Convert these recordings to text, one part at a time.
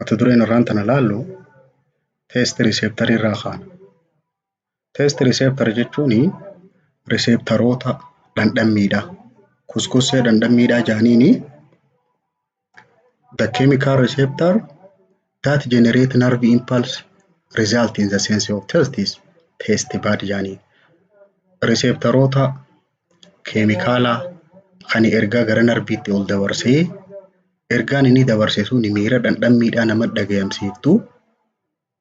Mata dureen irraan tana laallu taste receptor irraa kaana. Taste receptor jechuun receptoroota dhandhammiidha. Kuskussee dhandhammiidhaa jaaniini the chemical receptor that generate nerve impulse result in the sense of taste is taste bud jaaniin. Receptoroota keemikaalaa kan ergaa gara narviitti ol dabarsee ergaan inni dabarse sun miira dhandhammiidhaa nama dhagayamsiiftu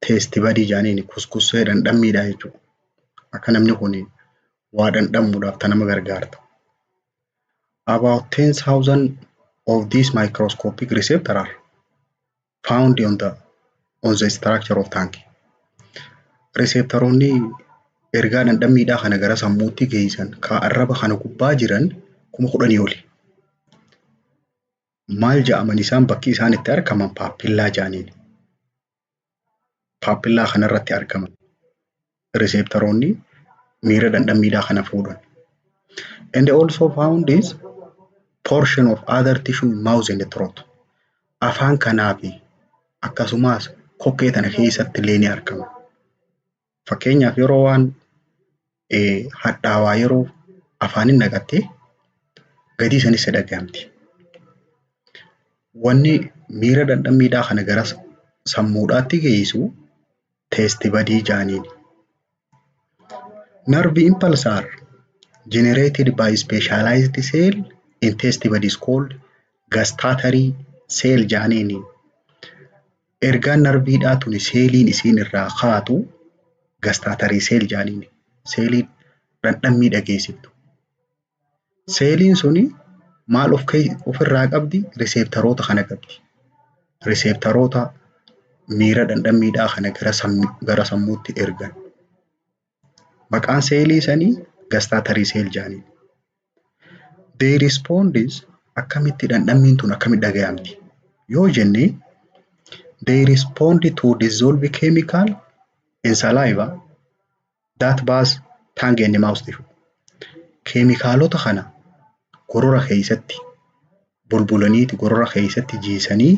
taste budii jaaniin, kuskussee dhandhammiidhaa jechuudha. Akka namni kun waa dhandhamuudhaaf ta nama gargaartu. About 10,000 of these microscopic receptor are found on the structure of tongue. Receptoroonni ergaa dhandhammiidhaa kana gara sammuutti geessan ka arraba kana gubbaa jiran 10,000 oli. Maal ja'aman isaan? Bakki isaan itti argaman papilla ja'aniin. Papilla kanarratti argaman receptoroonni miira dhandhammiidhaa kana fuudhan. And also found is portion of other tissue in mouth and throat. Afaan kanaa fi akkasumas kokkee tana keessatti illee ni argama. Fakkeenyaaf, yeroo waan hadhaawaa yeroo afaanin naqatte gadii sanis si dhaga'amti. Wanni miira dhandhammiidhaa kana gara sammuudhaatti geessu taste budii jaaniin. Nerve impulse are generated by specialized cell in taste buds called gustatory cell jaaniini. Ergaan narviidhaa tuni seeliin isiin irraa kaatu gustatory cell jaaniini. Seelii dhandhammii dhageessiftu. Seeliin suni maal ofirraa qabdi? Receptoroota kana qabdi. Receptoroota miira dhandhammiidhaa kana gara sammuutti ergan. Maqaan seelii sanii gustatory cell jedhaniin. They respond akkamitti, dhandhammiin tun akkamitti dhagayamti yoo jenne, they respond to dissolve chemical in saliva that pass tongue and mouth tissue. Keemikaalota kana gorora keessatti bulbulaniiti, gorora keessatti jiisanii,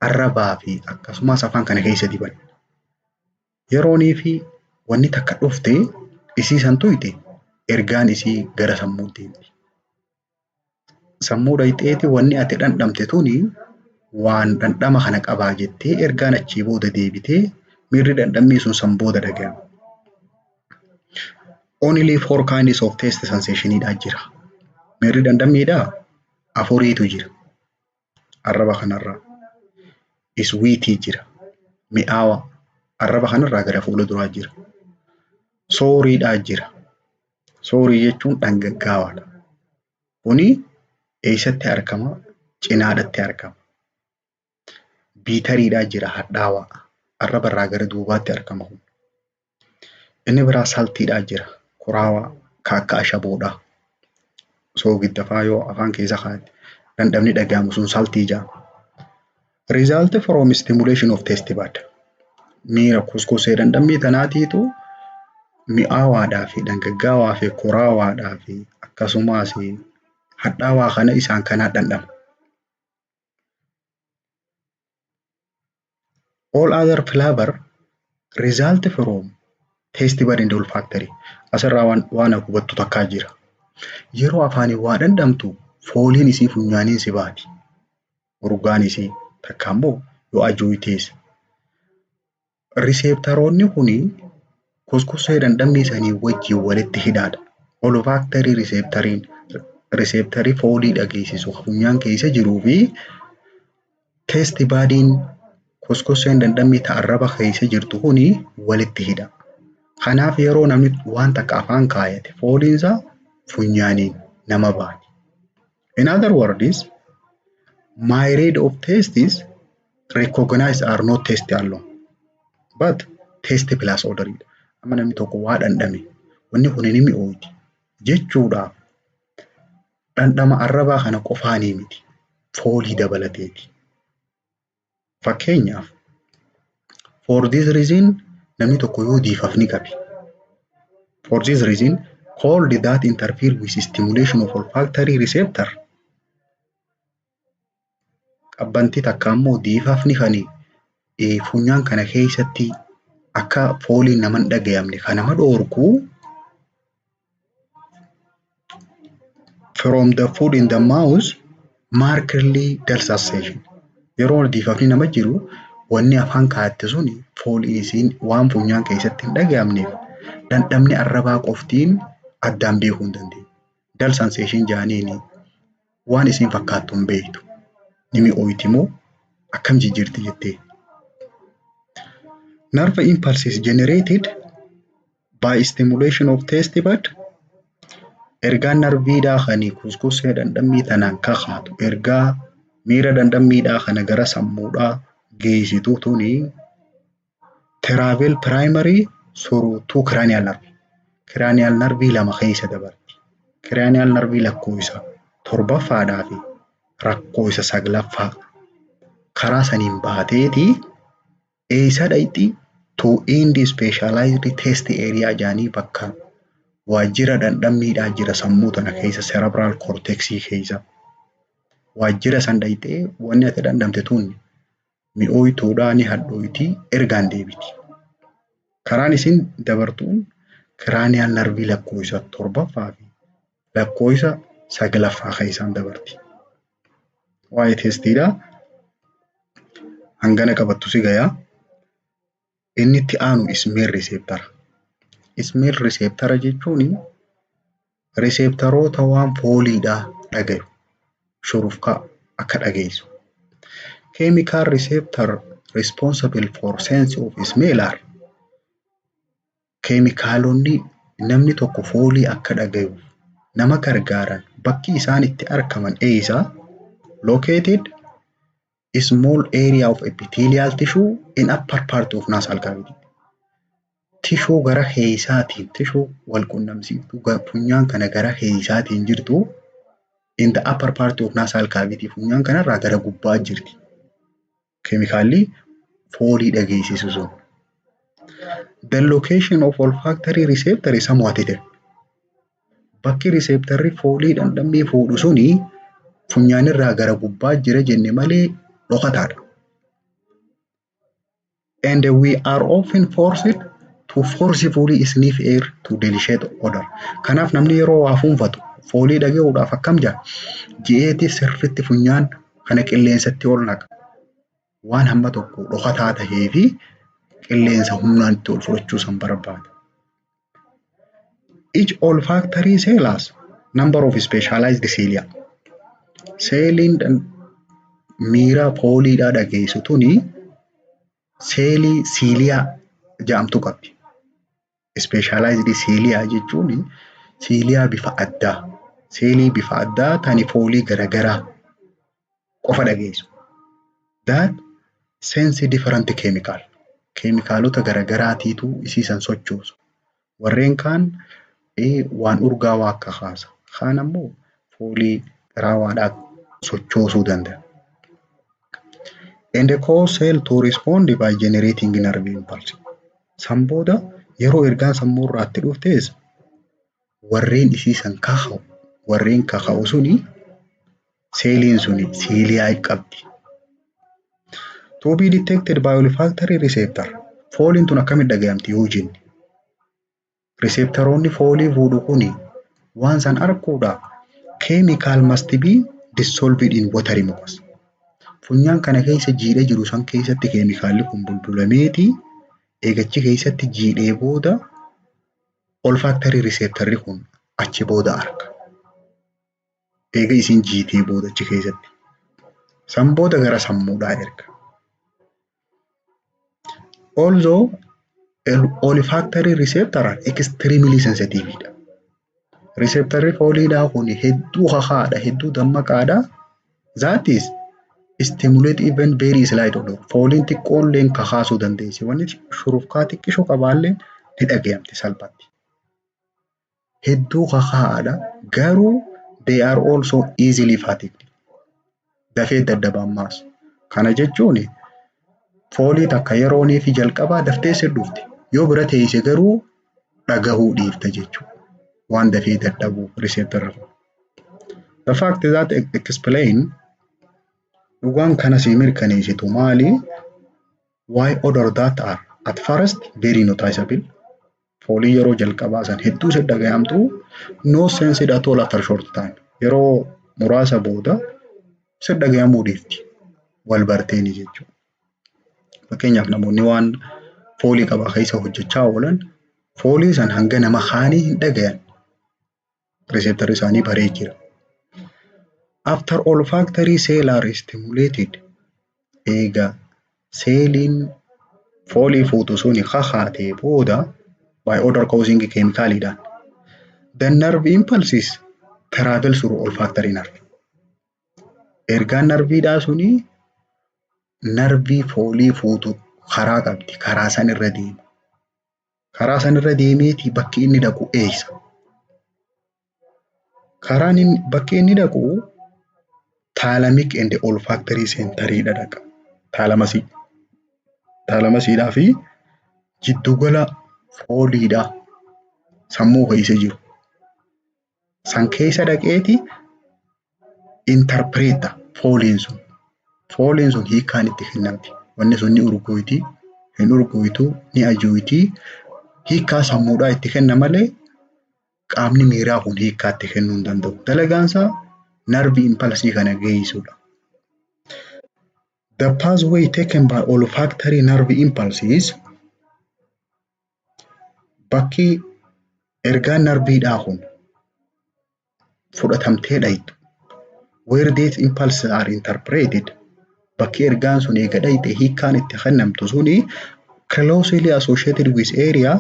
arrabaa fi akkasumas afaan kana keessa diban. Yeroonii fi wanni takka dhufte isii san tuyxe, ergaan isii gara sammuutti deemti. Sammuu dhayxeeti, wanni ati dhandhamte tuni waan dhandhama kana qabaa jettee, ergaan achii booda deebitee miirri dhandhammii sun san booda dhagayama. Only four kinds of taste sensationiidhaa jira. Miirri dhandhammiidhaa afuriitu jira. Arraba kanarraa. Sweetii jira. Mi'aawa. Arraba kanarraa gara fuula duraa jira. Souriidhaa jira. Sourii jechuun dhangaggaawaadha. Kuni eessatti argama? Cinaadhatti argama. Bitteriidhaa jira, hadhaawaa. Arraba irraa gara duubaatti argama kun. Inni biraa saltiidhaa jira. Kuraawaa ka akka ashaboodhaa. Soogidda fa'aa yoo afaan keessa kaa'atte dhandhamni dhagahamu sun saltii jedhama. Result from stimulation of taste bud. Miira kuskusee dhandhammii tanaatiitu mi'aawaadhaa fi dhangaggaawaa fi kuraawaadhaa fi akkasumas hadhaawaa kana isaan kanaa dhandhama. All other flavor result from taste bud and olfactory. Asirraa waan hubattu takkaa jira. Yeroo afaaniin waa dhandhamtu fooliin isii funyaaniin si baati. Urgaan isii takka immoo yoo ajooytees. Receptoroonni kuni kuskussee dhandhamni sanii wajjin walitti hidhaadha. Olfactory receptoriin, receptorii foolii dhageessisu funyaan keessa jiruu fi taste budiin, kuskusseen dhandhamni ta arraba keessa jirtu kuni walitti hidha. Kanaaf yeroo namni waan takka afaan kaayate fooliinsaa funyaaniin nama baati. In other words, myriad of tastes recognized are not taste alone, but taste plus odor. Amma namni tokko waa dhandhame, wanni kun ni mi'ooti jechuudhaaf dhandhama arrabaa kana qofaanii miti, foolii dabalateeti. Fakkeenyaaf, for this reason namni tokko yoo diifafni qabe, for this reason cold that interfere with stimulation of olfactory receptor, qabbanti takka immoo diifafni kan Funyaan kana keessatti akka fooliin nama hin dhagayamne kan nama dhoorku from the food in the mouth markedly dull sensation. Yeroo diifafni nama jiru wanni afaan kaa'atte sun foolii isiin waan funyaan keessatti hin dhagayamneef dhandhamni arrabaa qoftiin addaan beekuu hin dandeenye. Dull sensation jaaniini waan isiin fakkaattu hin beektu. Ni mi'ooyti moo akkam jijjiirti jettee. Nerve impulses generated by stimulation of taste bud, ergaan narviidhaa kan kuskussee dhandhammii tanaan kakaatu, ergaa miira dhandhammiidhaa kana gara sammuudhaa geessitu tuni, travel primary through two cranial nerve. Cranial nerve lama keessa dabarti. Cranial nerve lakkoofsa torbaffaadhaa fi lakkoofsa saglaffaa karaa saniin baateeti eessa dhaqxi? To end specialized taste area jaanii bakka waajjira dhandhammiidhaa jira sammuu tana keessa, cerebral cortex keessa. Waajjira san dhaqxee wanni ati dhandhamte tun mi'ooytuudhaa ni hadhooyti, ergaan deebiti. Karaan isin dabartuun cranial nerve lakkoofsa torbaffaa fi lakkoofsa saglaffaa keessaan dabarti. Waa'ee tasteiidhaa hangana qabattu si gayaa. Inni itti aanu smell receptor. Smell receptor jechuun receptoroota waan fooliidhaa dhagayu, shurufkaa akka dhageessu. Chemical receptor responsible for sense of smell are, keemikaalonni namni tokko foolii akka dhagayu nama gargaaran bakki isaan itti argaman eessa? Located small area of epithelial tissue in upper part of nasal cavity. Tissue gara keessaatiin, tissue wal qunnamsiiftuu funyaan kana gara keessaatiin jirtu, in the upper part of nasal cavity, funyaan kanarraa gara gubbaa jirti. Keemikaalli foolii dhageessisu sun. The location of olfactory receptor is somewhat hidden. Bakki receptorri foolii dhandhammii fuudhu suni funyaanirraa gara gubbaa jira jenne malee dhokataadha. And we are often forced to forcefully sniff air to delicate odor. Kanaaf namni yeroo waa fuunfatu foolii dhaga'uudhaaf akkam jedha? Ji'eeti sirriitti funyaan kana qilleensatti ol naqa. Waan hamma tokko dhokataa tahee fi qilleensa humnaan itti ol fudhachuu san barbaada. Each olfactory cell has number of specialized cilia. Seeliin miira fooliidhaa dhageessu tuni seelii cilia jedhamtu qabdi. Specialized cilia jechuun cilia bifa addaa, seelii bifa addaa tani foolii garaagaraa qofa dhageessu. That sense different chemical. Keemikaalota garaagaraatiitu isiisan sochoosu. Warreen kaan waan urgaawaa akka kaasa. Kaan ammoo foolii xiraawaadhaa sochoosuu danda'a. And cause cell to respond by generating nerve impulse. San booda yeroo ergaan sammuu irraa itti dhuftes warreen isiisan kaka'u, warreen kaka'u suni seeliin suni cilia qabdi. To be detected by olfactory receptor. Fooliin tun akkamitti dhagayamti yoo jenne, receptoroonni foolii fuudhu kuni waan san arguudhaaf chemical must be dissolved in watery mucus. Funyaan kana keessa jiidha jiru san keessatti keemikaalli kun bulbulameeti eegachi keessatti jiidhee booda olfactory receptorri kun achi booda arga. Eega isiin jiitee booda achi keessatti. San booda gara sammuudhaa erga. Although olfactory receptor are extremely sensitive dha. Receptorri fooliidhaa kun hedduu kakaadha, hedduu dammaqaadha. That is stimulate even very slight odor. Fooliin xiqqoolleen kakaasuu dandeessi. Wanni shurufkaa xiqqishoo qabaallee ni dhagayamti salphatti. Hedduu kakaa'aadha, garuu they are also easily fatigued. Dafee daddaba ammaas. Kana jechuun foolii takka yeroonii fi jalqabaa daftee si dhufti. Yoo bira teesse garuu dhagahuu dhiifta jechuudha. Waan dafee dadhabuuf receptorri kun. The fact that explain, dhugaan kana sii mirkaneessitu maali? Why odor that are at first very noticeable, foolii yeroo jalqabaa san hedduu si dhagayamtu, no sense at all after short time, yeroo muraasa booda si dhagayamuu dhiifti, wal barteeni jechuudha. Fakkeenyaaf namoonni waan foolii qabaa keessa hojjechaa oolan foolii san hanga nama kaanii hin dhagayan. Receptorri isaanii baree jira. After olfactory cell are stimulated, eega seeliin foolii fuutu suni kakaatee booda, by odor causing chemicalidhaan, the nerve impulses travel through olfactory nerve. Ergaan narviidhaa suni narvii foolii fuutu karaa qabdi. Karaa san irra deema. Karaa san irra deemeeti bakki inni dhaqu eessa? Karaan inni bakki inni dhaqu thalamic and olfactory centeriidha dhaqa. Thalamusii. Thalamusiidhaa fi jiddugala fooliidhaa sammuu keessa jiru. San keessa dhaqeeti interpreta fooliin sun. Fooliin sun hiikkaan itti kennamti. Wanni sun ni urgooyti, hin urgooytu, ni ajooyti. Hiikkaa sammuudhaa itti kenna malee qaamni miiraa kun hiikkaa itti kennuu hin danda'u. Dalagaan isaa nerve impulsii kana geessisuudha. The pathway taken by olfactory nerve impulses, bakki ergaan narviidhaa kun fudhatamtee dhayxu, where these impulses are interpreted, bakki ergaan sun eega dhayxe hiikkaan itti kennamtu suni, closely associated with area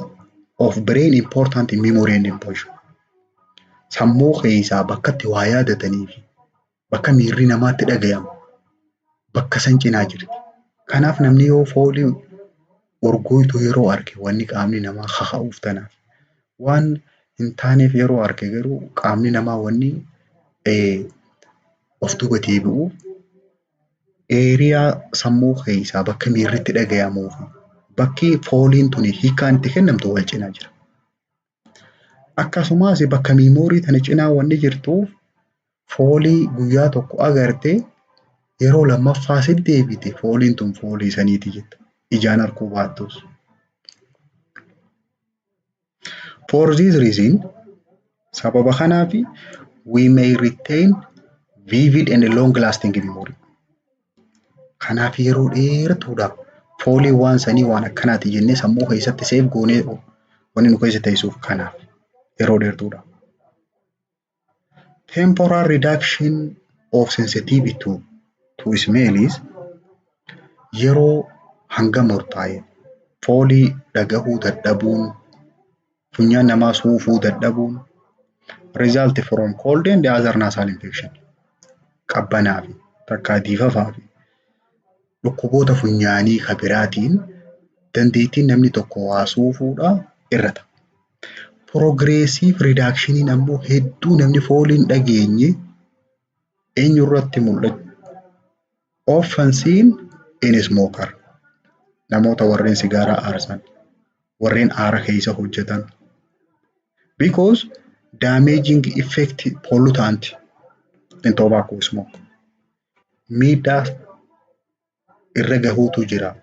of brain important in memory and emotion. Sammuu keessaa bakka itti waa yaadatanii fi bakka miirri namaatti dhagayamu bakka san cinaa jirti. Kanaaf namni yoo foolii urgooytu yeroo arge wanni qaamni namaa kaka'uuf tanaaf. Waan hin taaneef yeroo arge garuu qaamni namaa wanni of duuba deebi'uuf area sammuu keessaa bakka miirri itti dhagayamuu fi bakki fooliin tuni hiikkaan itti kennamtu wal cinaa jira. Akkasumas bakka memory tana cinaa wanni jirtuuf foolii guyyaa tokko agarte yeroo lammaffaa sitti deebite fooliin tun foolii saniiti jetta. Ijaan arguu baattus. For this reason, sababa kanaaf, we may retain vivid and long lasting memory. Kanaaf yeroo dheertuudhaaf foolii waan sanii waan akkanaati jennee sammuu keessatti save goonee wanni nu keessa teessuuf kanaaf yeroo dheertuudhaaf. Temporal reduction of sensitivity to smell is yeroo hanga murtaa'e foolii dhagahuu dadhabuun, funyaan namaa suufuu dadhabuun, result from cold and other nasal infection, qabbanaa fi takkaa diifafaa fi dhukkuboota funyaanii ka biraatiin dandeettiin namni tokko waa suufuudha irrata. Progressive reductioniin ammoo hedduu namni foolii hin dhageenye eenyurratti mul'ata? Often seen in smoker. Namoota warreen sigaaraa aarsan, warreen aara keessa hojjetan. Because damaging effect pollutant in tobacco smoke. Miidhaa irra gahuutu jira.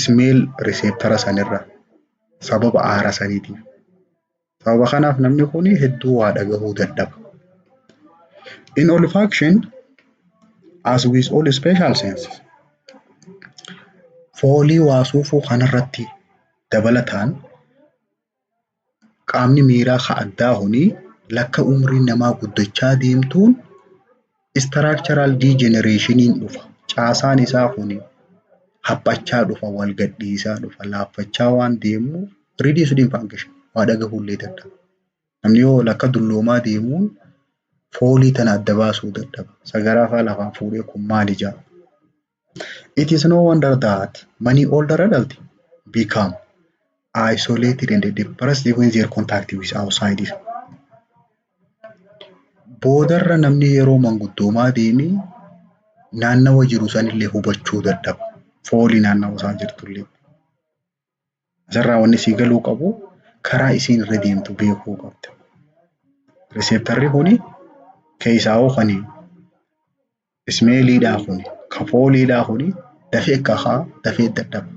Smell receptor sanirra sababa aara saniitiif. Sababa kanaaf namni kun hedduu waa dhagahuu dadhaba. In olfaction, as with all special senses, foolii waa suufuu kanarratti dabalataan qaamni miiraa ka addaa kuni lakka umriin namaa guddachaa deemtuun structural degenerationiin dhufa. Caasaan isaa kuni haphachaa dhufa, wal gadhiisaa dhufa, laaffachaa waan deemuuf reduced in function, waa dhagahuullee dadhaba. Namni yoo lakka dulloomaa deemuun foolii tana adda baasuu dadhaba. Sagaraa fa'aa lafaa fuudhee kun maali jedha. It is no wonder that many older adults become isolated and depressed when their contact with outside. Boodarra namni yeroo manguddoomaa deemee naannawa jiru sanillee hubachuu dadhaba. Foolii naannawa isaa jirtullee. Asirraa wanni sii galuu qabu karaa isiin irra deemtu beekuu qabda. Receptorri kuni keessaa hoo kan smelliidhaa kuni ka fooliidhaa kuni Dafee kahaa, dafee dadhaba.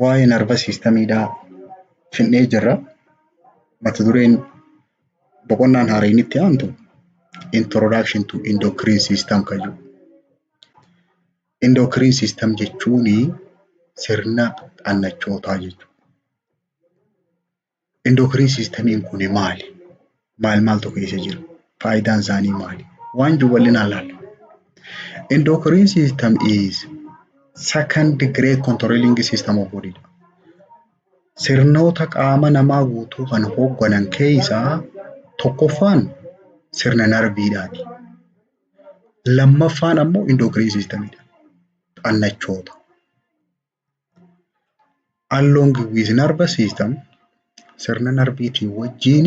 Waa'ee nervous systemiidhaa finnee jirra. Mata dureen boqonnaan haaraan itti aantu introduction to endocrine system kan jedhu. Endocrine system jechuun sirna xannachootaa jechuudha. Endocrine systemiin kun maali? Maal maaltu keessa jira? Faayidaan isaanii maali? Waan jiru bal'inaan ilaalla. Endocrine system is second great controlling system of body. Sirnoota qaama namaa guutuu kan hoogganan keessaa tokkoffaan sirna narviidhaati. Lammaffaan ammoo endocrine systemidha. Xannachoota. Along with nervous system, sirna narviitiin wajjin,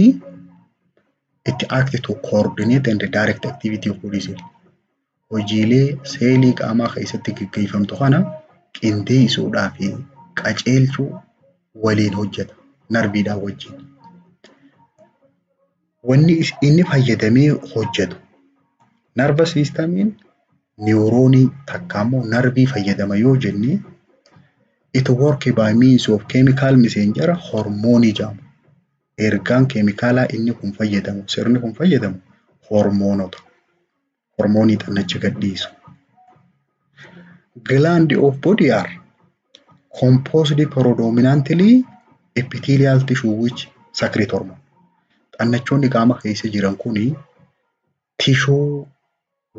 it act to coordinate and direct activity of body cell. Hojiilee seelii qaamaa keessatti gaggeeffamtu kana qindeessuudhaa fi qajeelchuu waliin hojjeta narviidhaan wajjin. Wanni inni fayyadamee hojjetu nervous systemiin neuronii takka immoo narvii fayyadama yoo jenne, it work by means of chemical messenger hormoonii jedhamu. Ergaan keemikaalaa inni kun fayyadamu, sirni kun fayyadamu, hormoonota. Hormoonii xannacha gadhiisu. Gland of body are composed predominantly epithelial tissue which secrete hormone. Xannachoonni qaama keessa jiran kuni tissue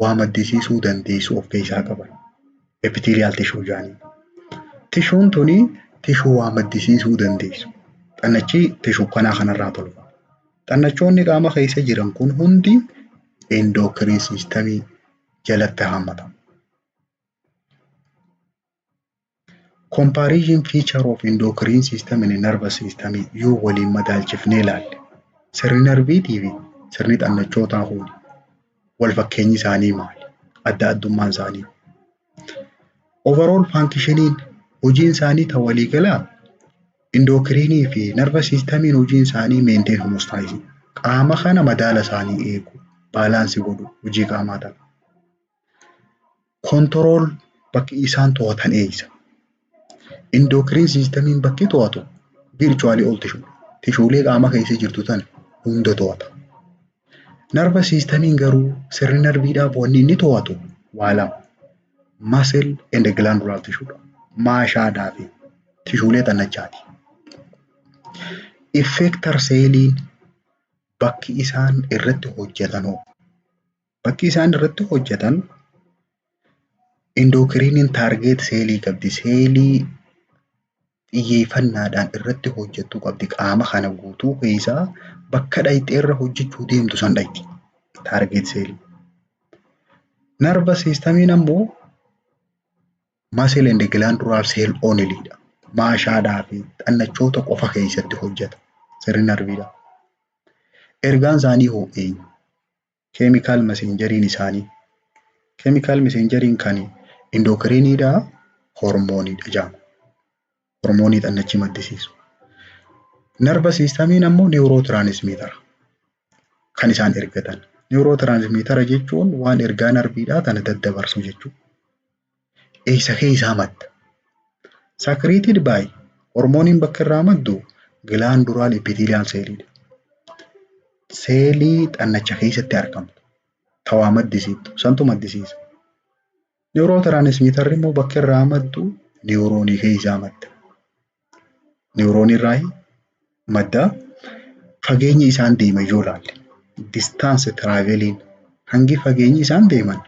waa maddisiisuu dandeessu of keessaa qaban. Epithelial tissue jedhanii. Tissueun tuni tissue waa maddisiisuu dandeessu. Xannachi tissue kanaa kanarraa tolfama. Xannachoonni qaama keessa jiran kun hundi endocrine systemii jalatti hammatamu. Comparison feature of endocrine system and nervous system yoo waliin madaalchifnee ilaalle, sirni narviitii fi sirni xannachootaa kun wal fakkeenyi isaanii maali? Adda addummaan isaanii. Overall functioniin, hojiin isaanii ta waliigalaa, endocrinii fi nervous systemiin hojiin isaanii maintain homeostasis, qaama kana madaala isaanii eegu, balance godhu hojii qaamaa tana. Control, bakki isaan to'atan eessa? Endocrine systemiin bakki to'atu virtually all tissue. Tissuelee qaama keessa jirtu tana hunda to'ata. Nervous systemiin garuu, sirni narviidhaaf wanni inni to'atu waa lama. Muscle and glandular tissue dha. Maashaadhaa fi tissuelee xannachaati. Effector seeliin bakki isaan irratti hojjetan hoo? Bakki isaan irratti hojjetan, endocriniin target seelii qabdi. Seelii xiyyeeffannaadhaan irratti hojjettu qabdi. Qaama kana guutuu keessaa bakka dhayxee irra hojjechuu deemtu san dhayti. Target seelii. Nervous systemiin ammoo muscle and glandular cell only dha. Maashaadhaa fi xannachoota qofa keessatti hojjeta sirni narviidhaa. Ergaan isaanii hoo eenyu? Chemical messengeriin isaanii. Chemical messengeriin kan endocriniidhaa hormooniidha jedhama. Hormoonii xannachi maddisiisu. Nervous systemiin ammoo neurotransmittera kan isaan ergatan. Neurotransmittera jechuun waan ergaa narviidhaa tana daddabarsu jechuudha. Eessa keessaa madda? Secreted by, hormooniin bakka irraa maddu glandular epithelial seeliidha. Seelii xannacha keessatti argamtu. Tawaa maddisiiftu santu maddisiisa. Neurotransmitterri immoo bakka irraa maddu neuronii keessaa madda. Neuronii irraa madda. Fageenyi isaan deeman yoo ilaalle, distance traveliin, hangi fageenyi isaan deeman,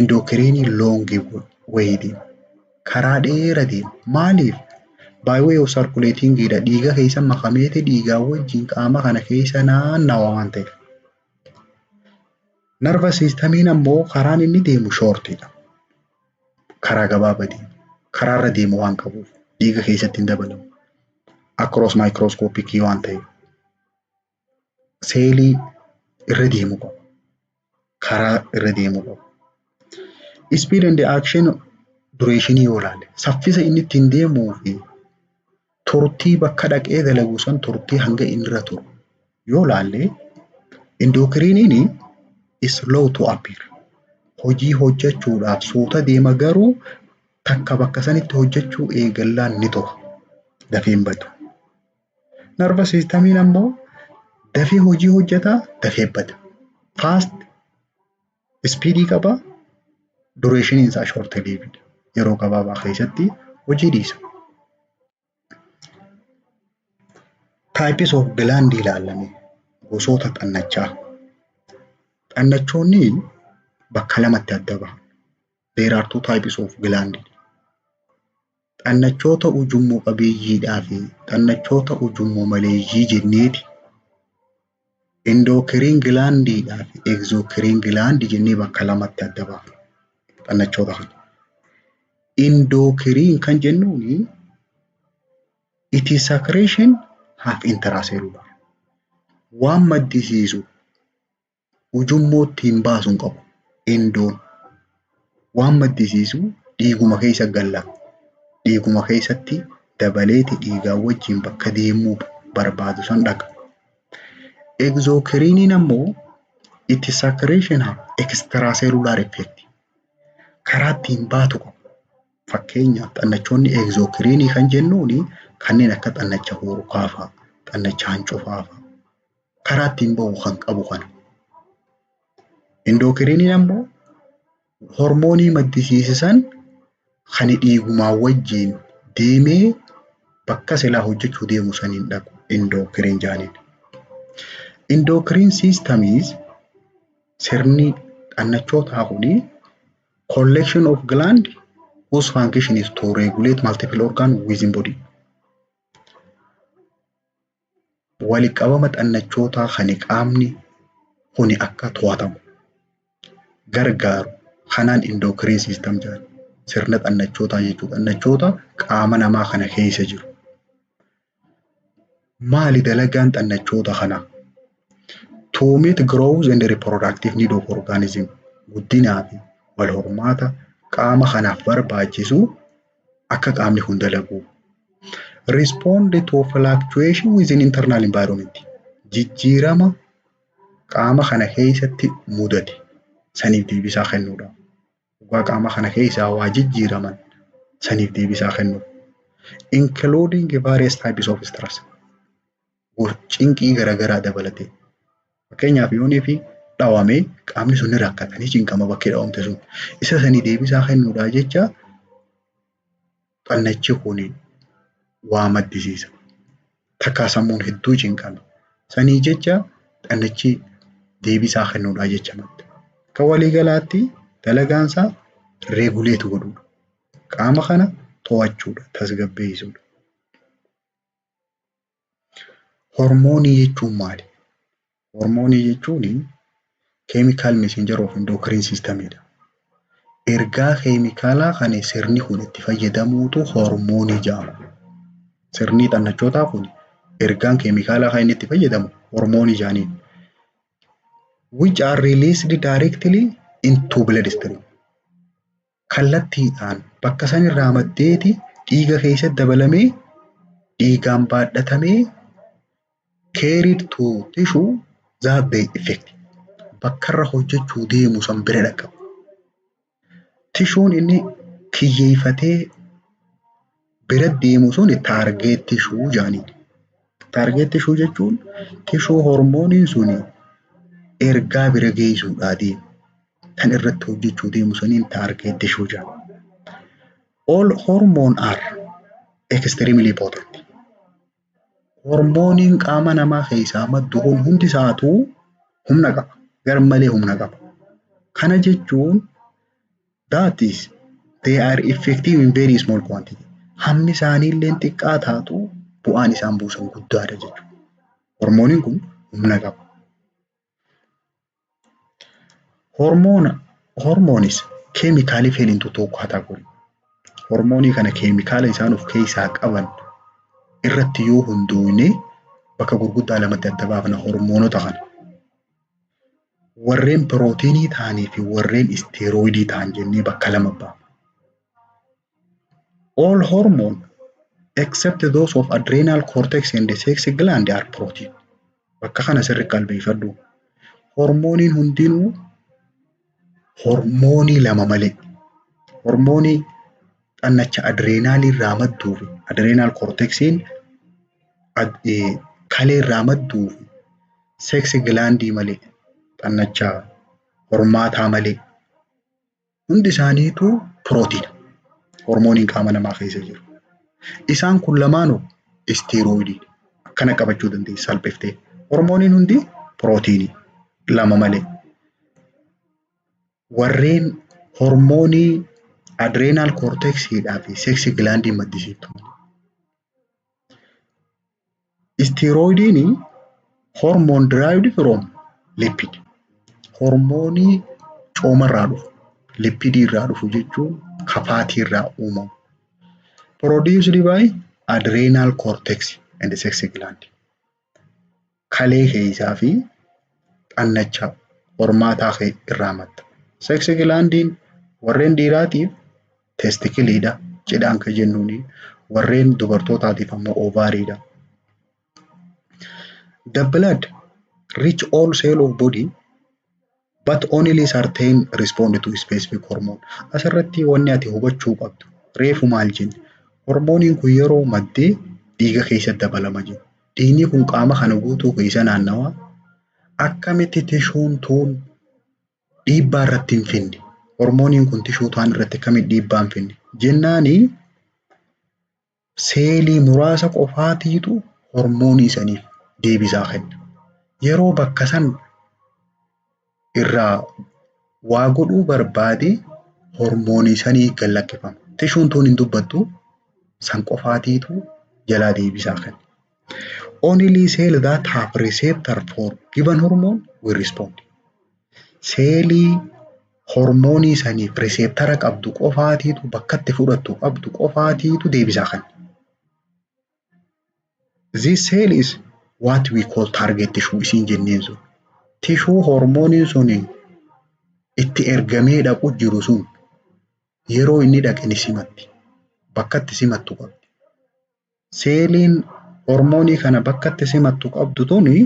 endocrinii long way deema. Karaa dheeraa deema. Maaliif? By way of circulating dha. Dhiiga keessa makameeti dhiigaa wajjin qaama kana keessa naannawa waan ta'eef. Nervous systemiin ammoo karaan inni deemu shortiidha. Karaa gabaabaa deema. Karaarra deemu waan qabuuf dhiiga keessatti hin dabalamu. Across microscopicii waan ta'eef. Seelii irra deemu qaba. Karaa irra deemu qaba. Speed and action duration yoo ilaalle, saffisa inni ittiin deemuu fi turtii bakka dhaqee dalagu san, turtii hanga inni irra turu yoo ilaalle, endocriniin slow to appear. Hojii hojjechuudhaaf suuta deema, garuu takka bakka sanitti hojjechuu eegallaan ni tura. Dafee hin badu. Nervous systemiin ammoo dafee hojii hojjetaa, dafee bada. Fast speedii qaba. Durationiin isaa short livedha. Yeroo gabaabaa keessatti hojii dhiisa. Types of gland ilaalame, gosoota xannachaa. Xannachoonni bakka lamatti adda baha. There are two types of gland. Xannachoota ujummoo qabeeyyiidhaa fi xannachoota ujummoo maleeyyii jenneeti. Endocrine glandiidhaa fi exocrine gland jennee bakka lamatti adda baafna xannachoota kana. Endocrine kan jennuuni it is secretion have intracellular. Waan maddisiisu ujummoo ittiin baasu hin qabu. Endoon waan maddisiisu dhiiguma keessa galla. Dhiiguma keessatti dabaleeti dhiigaa wajjin bakka deemuu barbaadu san dhaqa. Exocriniin ammoo it is secretion have extracellular effect. Karaa ittiin baatu qaba. Fakkeenyaaf, xannachoonni exocrinii kan jennuuni kanneen akka xannacha huurkaa fa'a, xannacha hancufaa fa'a. Karaa ittiin bahu kan qabu kana. Endocriniin ammoo hormoonii maddisiisan kan dhiigumaa wajjin deemee bakka silaa hojjechuu deemu saniin dhaqu endocrine jedhaniin. Endocrine system is, sirni xannachootaa kuni, collection of gland whose function is to regulate multiple organ within body. Walitti qabama xannachootaa kan qaamni kuni akka to'atamu gargaaru kanaan endocrine system jedhama. Sirna xannachootaa jechuudha. Xannachoota qaama namaa kana keessa jiru. Maali dalagaan xannachoota kanaa? To meet growth and reproductive need of organism. Guddinaa fi wal hormaata qaama kanaaf barbaachisu akka qaamni kun dalagu. Respond to fluctuation within internal environment. Jijjiirama qaama kana keessatti mudate saniif deebisaa kennuudha. Dhugaa qaama kana keessaa waa jijjiiraman saniif deebisaa kennu. Including various types of stress. Cinqii garaagaraa dabalatee. Fakkeenyaaf, yoonii fi dhawamee qaamni sun ni rakkata, ni cinqama bakki dhawamte sun. Isa sanii deebisaa kennuudhaa jecha xannachi kun waa maddisiisa. Takkaa sammuun hedduu cinqame. Sanii jecha xannachi deebisaa kennuudhaa jecha madda. Akka waliigalaatti dalagaan isaa regulate godhuudha. Qaama kana to'achuudha, tasgabbeessuudha. Hormoonii jechuun maali? Hormoonii jechuun chemical messenger of endocrine systemidha. Ergaa keemikaalaa kan sirni kun itti fayyadamuutu hormoonii jedhama. Sirni xannachootaa kun ergaan keemikaalaa kan inni itti fayyadamu hormoonii jedhaniin. Which are released directly into blood stream. Kallattiidhaan bakka sanirraa maddeeti dhiiga keessatti dabalamee, dhiigaan baadhatamee, carried to tissue that they affect. Bakka irra hojjechuu deemu san bira dhaqqaba. Tishuun inni kiyyeeffatee bira deemu sun target tissue jedhaniin. Target tissue jechuun tishuu hormooniin sun ergaa bira geessuudhaa deemu. Kan irratti hojjechuu deemu saniin target tissue jedhama. All hormone are extremely potent. Hormooniin qaama namaa keessaa maddu kun hundi isaatuu humna qaba. Garmalee humna qaba. Kana jechuun, that is, they are effective in very small quantity. Hammi isaanii illee xiqqaa taatu bu'aan isaan buusan guddaadha jechuudha. Hormooniin kun humna qaba. Hormones chemically fall into two category. Hormoonii kana keemikaala isaan of keessaa qaban irratti yoo hundoofne bakka gurguddaa lamatti adda baafna hormoonota kana. Warreen pirootiinii ta'anii fi warreen isteerooyidii ta'an jennee bakka lama baafna. All hormone except those of adrenal cortex and the sex gland are protein. Bakka kana sirri qalbeeffadhu. Hormooniin hundinuu Hormoonii lama malee. Hormoonii xannacha adrenalii irraa madduu fi adrenal cortexiin kalee irraa madduu fi sex glandii malee, xannacha hormaataa malee, hundi isaaniitu pirootiina. Hormooniin qaama namaa keessa jiru. Isaan kun lamaanuu steroidii akkana qabachuu dandeessa salphiftee. Hormooniin hundi pirootiinii lama malee. Warreen hormoonii adrenal cortexiidhaa fi sex glandii maddisiiftu. Steroidiin hormone derived from lipid. Hormoonii coomarraa dhufu, lipidii irraa dhufu jechuun ka fatii irraa uumamu. Produced by adrenal cortex and sex gland. Kalee keessaa fi xannacha hormaataa irraa madda. Sex glandiin warreen dhiiraatiif testicleiidha cidhaan kan jennuuni, warreen dubartootaatiif ammoo ovaryiidha. The blood reach all cell of body but only certain respond to specific hormone. Asirratti wanni ati hubachuu qabdu, reefu maal jenne? Hormooniin kun yeroo maddee dhiiga keessatti dabalama jenna. Dhiigni kun qaama kana guutuu keessa naannawaa. Akkamitti tissueun tuun dhiibbaa irratti hin finne? Hormooniin kun tissue taan irratti akkamitti dhiibbaa hin finne? Jennaani, seelii muraasa qofaatiitu hormoonii saniif deebisaa kenna. Yeroo bakka san irraa waa godhuu barbaade hormoonii sanii gad lakkifama. Tissueun tun hin dubbattu, san qofaatiitu jalaa deebisaa kenna. Only cell that have receptor for given hormone will respond. Seelii hormoonii saniif receptora qabdu qofaatiitu, bakka itti fudhattu qabdu qofaatiitu deebisaa kenna. This cell is what we call target tissue isiin jenneen sun. Tissue hormooniin sun itti ergamee dhaqu jiru sun yeroo inni dhaqe ni simatti. Bakka itti simattu qabdi. Seeliin hormoonii kana bakka itti simattu qabdu tuni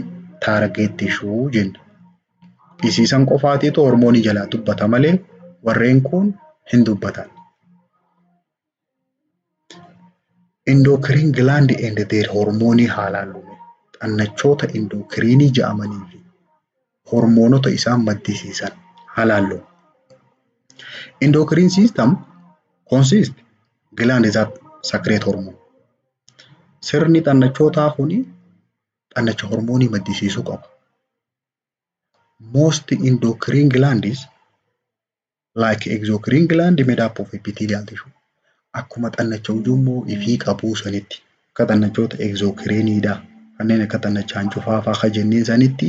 target tissue jenna. Isiisan qofaatiitu hormoonii jalaa dubbata malee warreen kun hin dubbatan. Endocrine gland and their hormoonii haa laallu. Xannachoota endocrineii jedhamanii fi hormoonota isaan maddisiisan haa laallu. Endocrine system consist gland that secrete hormone. Sirni xannachootaa kuni xannacha hormoonii maddisiisuu qaba. Most endocrine glands, like exocrine gland, made up of epithelial tissue. Akkuma xannacha ujummoo ifii qabuu sanitti, akka xannachoota exocrineiidha, kanneen akka xannacha hancufaa fa'aa kan jenneen sanitti,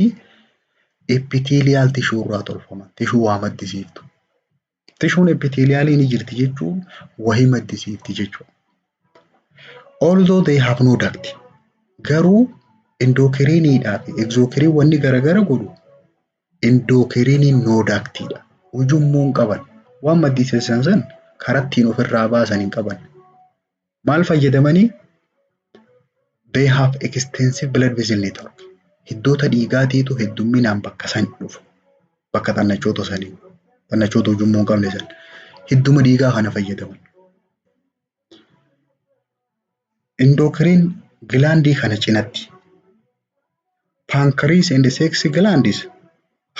epithelial tissue irraa tolfaman, tissue waa maddisiiftu. Tissueun epithelialii ni jirti jechuun wahii maddisiifti jechuudha. Although they have no duct, garuu endocrineiidhaa fi exocrine wanni garagara godhu endocrineiin no ductiidha. Ujummoo hin qaban. Waan maddisiisan san karaa ittiin ofirraa baasan hin qaban. Maal fayyadamanii? They have extensive blood vessel network. Hiddoota dhiigaatiitu heddumminaan bakka san dhufu. Bakka xannachoota sanii. Xannachoota ujummoo hin qabne san. Hidduma dhiigaa kana fayyadaman. Endocrine glandii kana cinatti pancreas and sex glands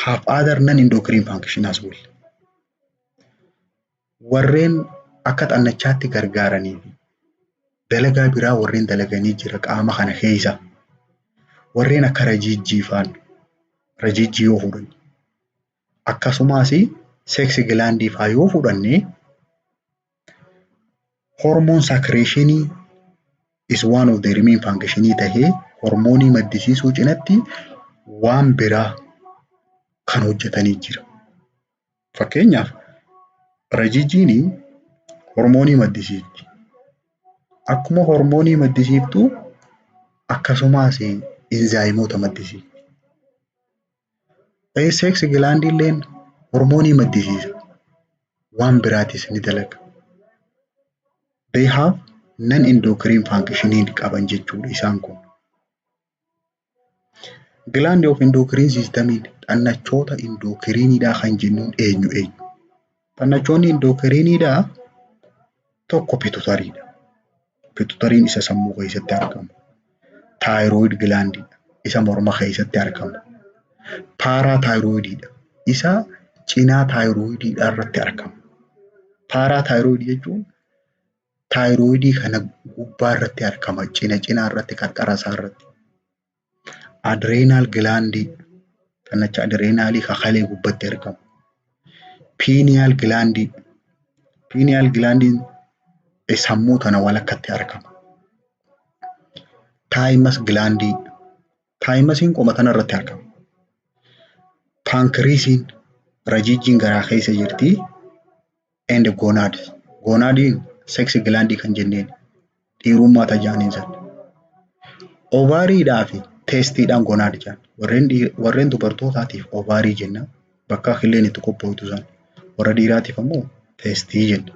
have other non-endocrine function as well. Warreen akka xannachaatti gargaaranii fi dalagaa biraa warreen dalaganii jira qaama kana keessa. Warreen akka rajiijjii faan, rajiijjii yoo fudhanne, akkasumas sex glandii faa yoo fudhanne, hormone secretionii is one of the main functionii tahee hormoonii maddisiisuu cinatti waan biraa kan hojjetanii jira. Fakkeenyaaf, rajiijjiin hormoonii maddisiifti. Akkuma hormoonii maddisiiftu akkasumas enzymeoota maddisiifti. Sex glandii illeen hormoonii maddisiisa. Waan biraatis ni dalaga. They have non-endocrine functioning qaban jechuudha isaan kun. Gland of endocrine system, xannachoota endocrineiidhaa kan jennuun eenyu eenyu? Xannachoonni endocrineidhaa tokko pituitarydha. Pituitaryn isa sammuu keessatti argamu. Thyroid glandiidha. Isa morma keessatti argamu. Parathyroidiidha. Isa cinaa thyroidiidhaa irratti argamu. Parathyroidii jechuun thyroidii kana gubbaa irratti argama. Cina cinaa irratti, qarqara isaa irratti. Adrenal glandii, xannacha adrenalii kalee gubbatti argamu. Pineal glandii. Pineal glandiin sammuu tana walakkatti argama. Thymus glandii. Thymusiin qoma tana irratti argama. Pancreasiin rajiijjiin garaa keessa jirti. And gonads. Gonadiin sex glandii kan jenneen, dhiirummaa tajaaniin sana. Ovaryidhaa fi testiidhaan gonad jedhan. Warreen dubartootaatiif ovary jenna. Bakka killeen itti qophooytu sana. Warra dhiiraatiif ammoo testii jenna.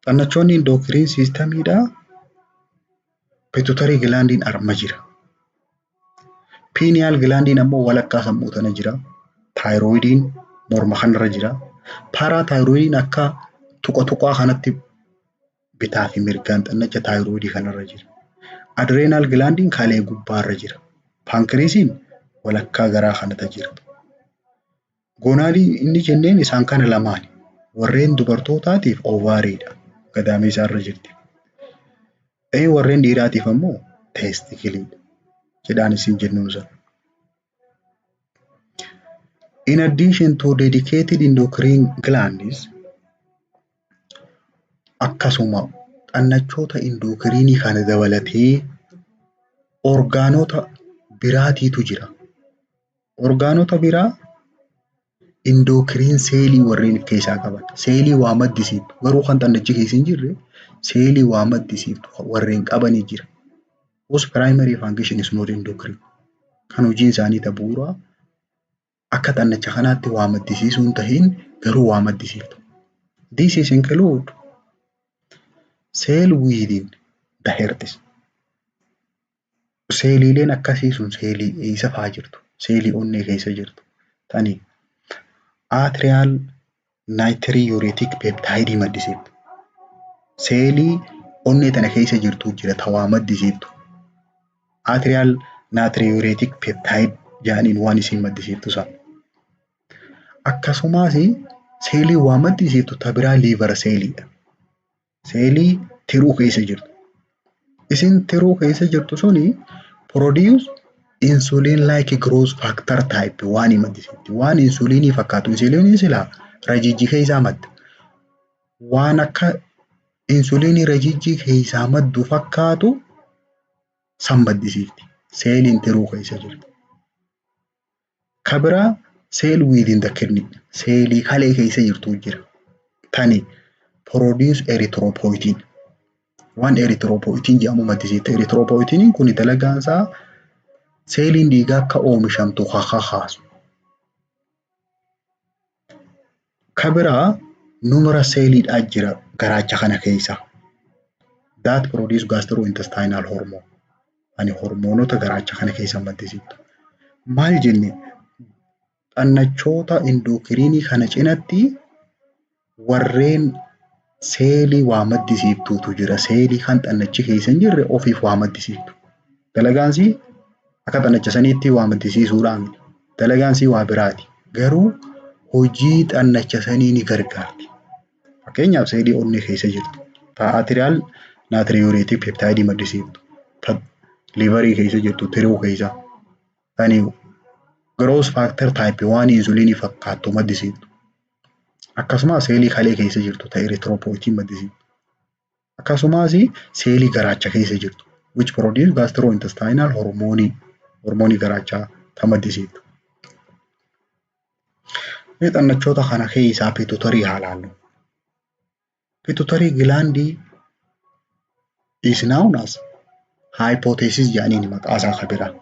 Xannachoonni endocrine systemiidhaa pituitary glandiin arma jira. Pineal glandiin ammoo walakkaa sammuu tana jira. Thyroidiin morma kanarra jira. Parathyroidiin akka tuqa tuqaa kanatti bitaa fi mirgaan xannacha thyroidii kanarra jira. Adrenal glandiin kalee gubbaarra jira. Pancreasiin walakkaa garaa kanarra jira. Gonadii inni jenneen isaan kana lamaani. Warreen dubartootaatiif ovaryidha. Gadameessa irra jirti. Warreen dhiiraatiif ammoo testicleiidha. Jedhaan isin jennuun sana. In addition to dedicated endocrine glands, akkasuma xannachoota endocrineii kana dabalatee organota biraatiitu jira. Organota biraa endocrine cellii warreen of keessaa qaban. Cellii waa maddisiiftu garuu kan xannachi keessa hin jirre, cellii waa maddisiiftu warreen qabanii jira. Whose primary function is not endocrine. Kan hojiin isaanii ta bu'uuraa akka xannacha kanaatti waa maddisiisuu hin tahin, garuu waa maddisiiftu. This is include cell within the heart. Celliileen akkasii sun cellii eessa fa'aa jirtu? Cellii onnee keessa jirtu. Tani atrial natriuretic peptide maddisiiftu. Cellii onnee tana keessa jirtu jira ta waa maddisiiftu. Atrial natriuretic peptide jedhaniin waan isiin maddisiiftu sana. Akkasumas cellii waa maddisiiftu ta biraa liver celliidha. Cellii tiruu keessa jirtu. Isin tiruu keessa jirtu suni produce insulin like growth factor type waan maddisiifti. Waan insulinii fakkaatu. Insulinii silaa rajijji keessaa madda. Waan akka insulinii rajijji keessaa maddu fakkaatu san maddisiifti. Celliin tiruu keessa jirtu. Ka biraa cell within the kidney. Cellii kalee keessa jirtu jira. Tani produce erythropoietin. Waan erythropoietin jedhamu maddisiifti. Erythropoietiniin kun dalagaan isaa celliin dhiigaa akka oomishamtu kakaasu. Ka biraa numerous celliidhaa jira garaacha kana keessa. That produce gastrointestinal hormone. Ani hormoonota garaacha kana keessa maddisiiftu. Maal jenne? Xannachoota endocrineii kana cinatti warreen cellii waa maddisiiftuutu jira. Cellii kan xannachi keessa hin jirre ofiif waa maddisiiftu. Dalagaan isii akka xannacha saniitti waa maddisiisuudhaa miti. Dalagaan isii waa biraati. Garuu hojii xannacha sanii ni gargaarti. Fakkeenyaaf cellii onnee keessa jirtu. Ta atrial natriuretic peptideii maddisiiftu. Ta liverii keessa jirtu, tiruu keessa. Tani growth factor type waan insulinii fakkaattu maddisiiftu. Akkasumas cellii kalee keessa jirtu ta erythropoietin maddisiiftu. Akkasumas cellii garaacha keessa jirtu which produce gastrointestinal hormoonii, hormoonii garaachaa ta maddisiiftu. Mee xannachoota kana keessaa pituitary haa laallu. Pituitary glandii is known as hypothesis jedhaniin maqaa isaa kan biraa.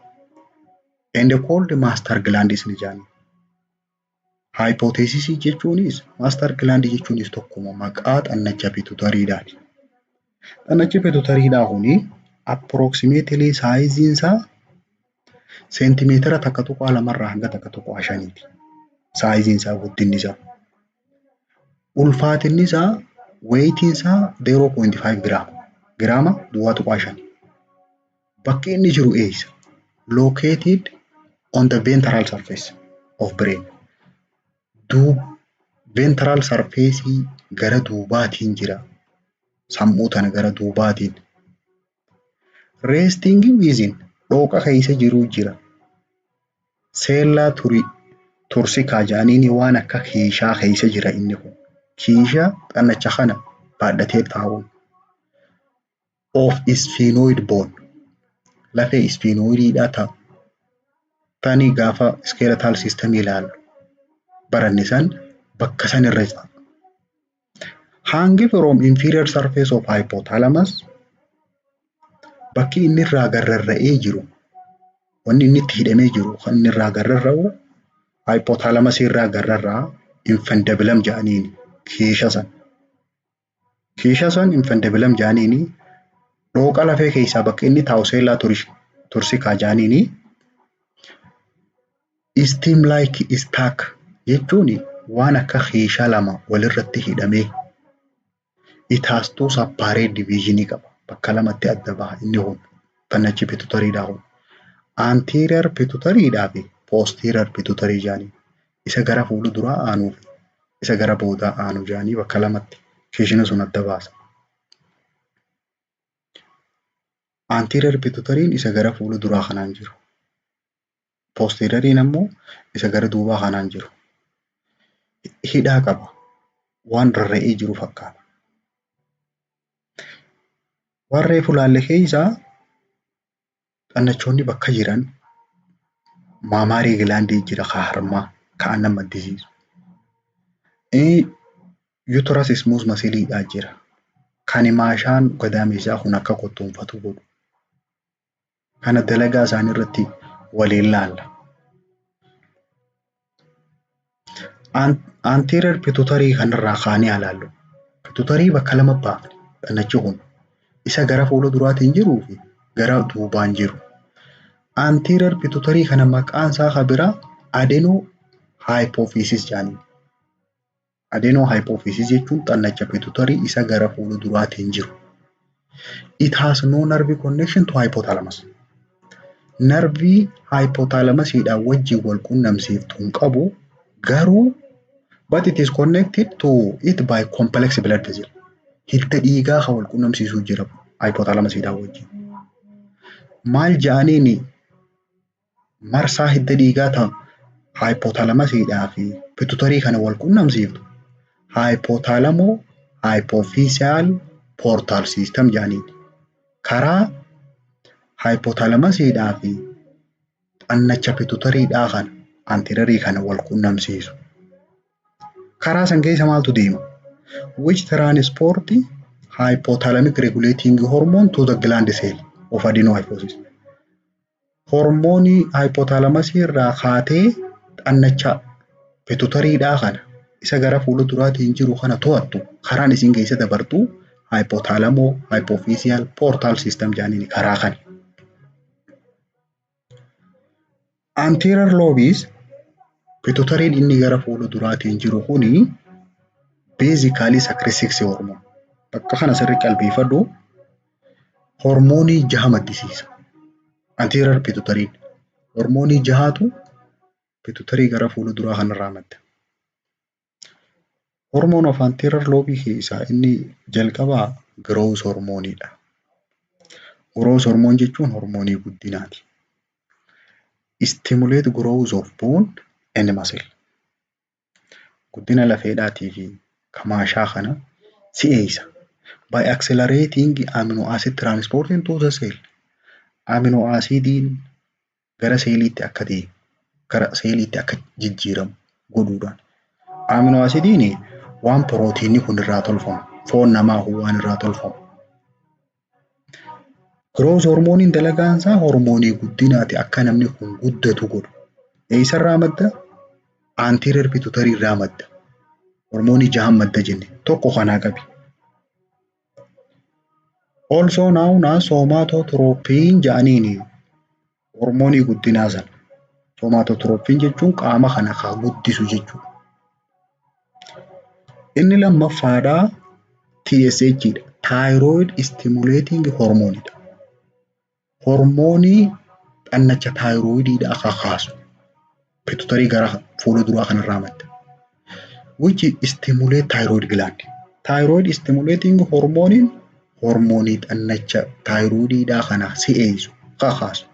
And called master glandis ni jedhani. Hypothesis jechuunis master gland jechuunis tokkuma, maqaa xannacha pituitarydhaati. Xannachi pituitarydhaa kuni approximately sizeiin isaa Seentimeetira 1.2rraa hanga 1.5ti. Sizeiin isaa, guddinni isaa. Ulfaatinni isaa, weightiin isaa 0.5 giraama. Giraama 0.5. Bakki inni jiru eessa? Located on the ventral surface of brain. Duub ventral surface gara duubaatiin jira. Sammuu tana gara duubaatiin. Resting within, dhooqa keessa jiruu jira. Sella turcica jedhaniini waan akka kiishaa keessa jira inni kun. Kiishaa xannacha kana baadhatee taa'uun. Of sphenoid bone. Lafee sphenoidiidhaa ta'a. Tani gaafa skeletal system ilaallu baranne san bakka san irra jira. Hang from inferior surface of hypothalamus, bakki inni irraa garrarra'ee jiru, wanni inni itti hidhamee jiru kan inni irraa garrarra'u hypothalamus irraa garrarra'a, infundibulum jedhaniini kiisha san. Kiisha san infundibulum jedhaniini, dhooqa lafee keessaa bakki inni taa'u sella turcica jedhaniini. Stem like stalk jechuun waan akka kiishaa lama walirratti hidhamee. It has two separate division qaba. Bakka lamatti adda baha inni kun, xannachi pituitarydhaa kun. Anterior pituitarydhaa fi posterior pituitary jedhanii. Isa gara fuula duraa aanuu fi isa gara boodaa aanu jedhanii bakka lamatti kiishni sun adda baasa. Anterior pituitaryn isa gara fuula duraa kanaan jiru. Posterioriin ammoo isa gara duubaa kanaan jiru. Hidhaa qaba. Waan rarra'ee jiru fakkaata. Waan reefu laalle keessaa xannachoonni bakka jiran mammary glandii jira, ka harmaa ka aannan maddisiisu. Uterus smooth muscleiidhaa jira. Kan maashaan gadameessaa kun akka kottoonfatu godhu. Kana dalagaa isaanii irratti waliin laalla. Anterior pituitary kanarraa kaanee haa laallu. Pituitary bakka lama baafne, xannachi kun isa gara fuula duraatiin jiruu fi gara duubaan jiru. Anterior pituitary kana maqaan isaa kan biraa adenohypophysis jedhaniin. Adenohypophysis jechuun xannacha pituitary isa gara fuula duraatiin jiru. It has no nerve connection to hypothalamus. Nervii hypothalamusiidhaan wajjin wal qunnamsiiftu hin qabu, garuu but it is connected to it by complex blood vessel. Hidda dhiigaa kan wal qunnamsiisuu jira hypothalamusiidhaan wajjin. Maal jedhaniini marsaa hidda dhiigaa ta'an hypothalamusiidhaa fi pituitary kana wal qunnamsiiftu? Hypothalamo hypophyseal portal system jedhaniin. Karaa hypothalamusiidhaa fi xannacha pituitarydhaa kana anteriorii kana wal qunnamsiisu. Karaa san keessa maaltu deema? Which transport hypothalamic regulating hormone to the gland cell of adenohypophysis. Hormoonii hypothalamusii irraa kaatee xannacha pituitarydhaa kana isa gara fuula duraatiin jiru kana to'attu, karaan isin keessa dabartu hypothalamo hypophyseal portal system jedhaniin karaa kana. Anterior lobes pituitaryn inni gara fuula duraatiin jiru kuni basically secrete six hormone. Bakka kana sirrii qalbeeffadhu, hormoonii jaha maddisiisa. Anterior pituitaryn hormoonii jahaatu pituitary gara fuula duraa kanarraa madda. Hormone of anterior lobe keessaa inni jalqabaa growth hormooniidha. Growth hormone jechuun hormoonii guddinaati. Stimulate growth of bone and muscle. Guddina lafeedhaatii fi kamaashaa kana si'eessa. By accelerating amino acid transport into the cell. Amino acidiin gara seeliitti akka deemu, gara seeliitti akka jijjiiramu godhuudhaan. Amino acidiin waan pirootiinni kun irraa tolfamu, foon namaa kun waan irraa tolfamu. Growth hormooniin dalagaan isaa hormoonii guddinaati, akka namni kun guddatu godhu. Eessarraa madda? Anterior pituitary irraa madda. Hormoonii jahan madda jenne, tokko kanaa qabi. Also known as somatotropin jedhaniini. Hormoonii guddinaa sana. Somatotropin jechuun qaama kana haa guddisu jechuudha. Inni lammaffaadhaa TSH dha. Thyroid stimulating hormoonidha. Hormoonii xannacha thyroidiidhaa kakaasu. Pituitary gara fuula duraa kanarraa madda. Which stimulate thyroid gland. Thyroid stimulating hormooniin hormoonii xannacha thyroidiidhaa kana si'eessu, kakaasu.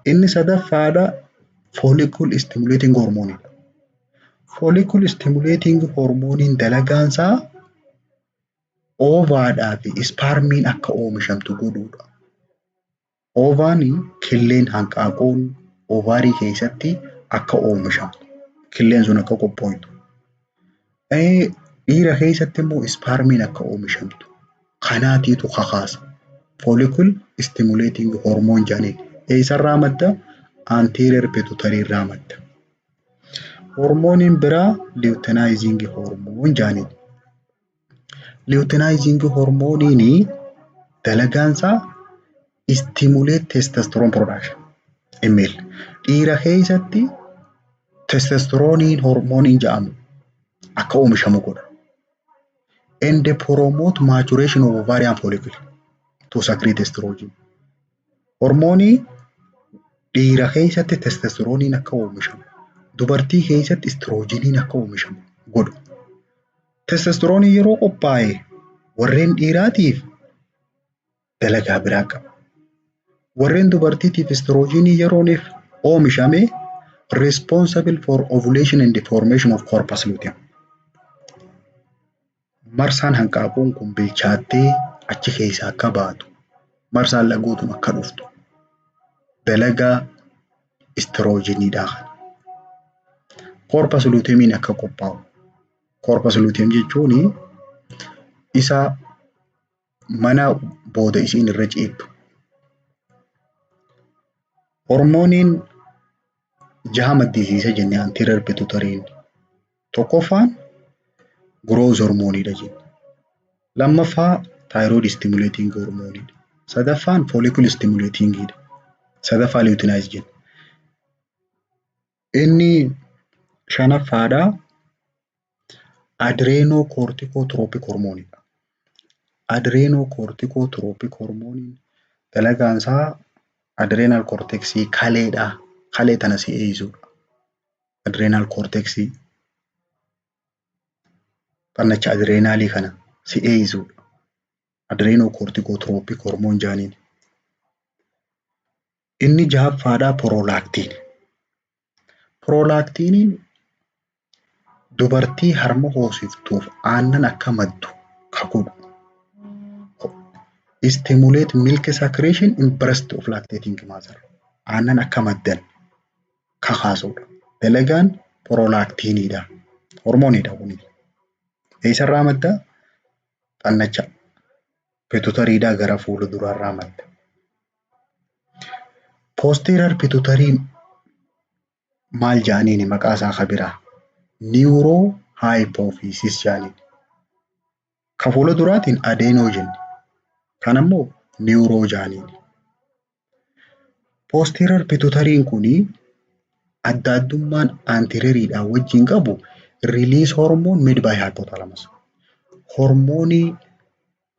Inni sadaffaadha follicle stimulating hormoonidha. Follicle stimulating hormooniin dalagaansaa ovaadhaa fi spermiin akka oomishamtu godhuudha. Ovaan killeen hanqaaquun ovary keessatti akka oomishamtu, killeen sun akka qophooytu. Dhiira keessatti immoo spermiin akka oomishamtu kanaatiitu kakaasa. Follicle stimulating hormone jedhaniin. Eessarraa madda? Anterior pituitary irraa madda. Hormooniin biraa luteinizing hormone jedhaniin. Luteinizing hormooniin dalagaansaa stimulate testosterone production in male. Dhiira keessatti testosteroneiin hormooniin jedhamu akka oomishamu godha. And promote maturation of ovarian follicle to secrete estrogen. Hormoonii dhiira keessatti testosteroneiin akka oomishamu, dubartii keessatti estrogeniin akka oomishamu godha. Testosteroneiin yeroo qophaa'e warreen dhiiraatiif dalagaa biraa qaba. Warreen dubartiitiif estrogenii yerooniif oomishame responsible for ovulation and the formation of corpus luteum. Marsaan hanqaaquun kun bilchaattee achi keessaa akka baatu, marsaan laguutu akka dhuftu dalagaa estrogeniidhaa kana. Corpus luteumiin akka qophaa'u. Corpus luteum jechuun isa mana booda isiin irra ciiftu. Hormooniin jaha maddisiisa jennee anterior pituitaryn. Tokkoffaan growth hormooniidha jenna. Lammaffaa thyroid stimulating hormooniidha. Sadaffaan follicle stimulatingiidha. Sadaffaa luteinize jenna. Inni shanaffaadhaa adrenocorticotropic hormooniidha. Adrenocorticotropic hormooniin dalagaan isaa adrenal cortexii kaleedhaa. Kalee tana si'eessuudha. Adrenal cortexii xannacha adrenalii kana si'eessuudha. Adrenocorticotropic hormone jedhaniin. Inni jahaffaadhaa prolactin. Prolactiniin dubartii harma hoosiftuuf aannan akka maddu ka godhu. Stimulate milk secretion in breast of lactating mother. Aannan akka maddan kakaasudha. Dalagaan prolactiniidha. Hormooniidha kunis. Eessarraa madda? Xannacha pituitarydhaa gara fuula duraarraa madda. Posterior pituitaryn maal jedhaniini maqaa isaa ka biraa? Neurohypophysis jedhaniin. Ka fuula duraatiin adeno jenne. Kanammoo neuro jedhaniin. Posterior pituitaryn kunii adda addummaan anterioriidhaan wajjin qabu release hormone made by hypothalamus. Hormoonii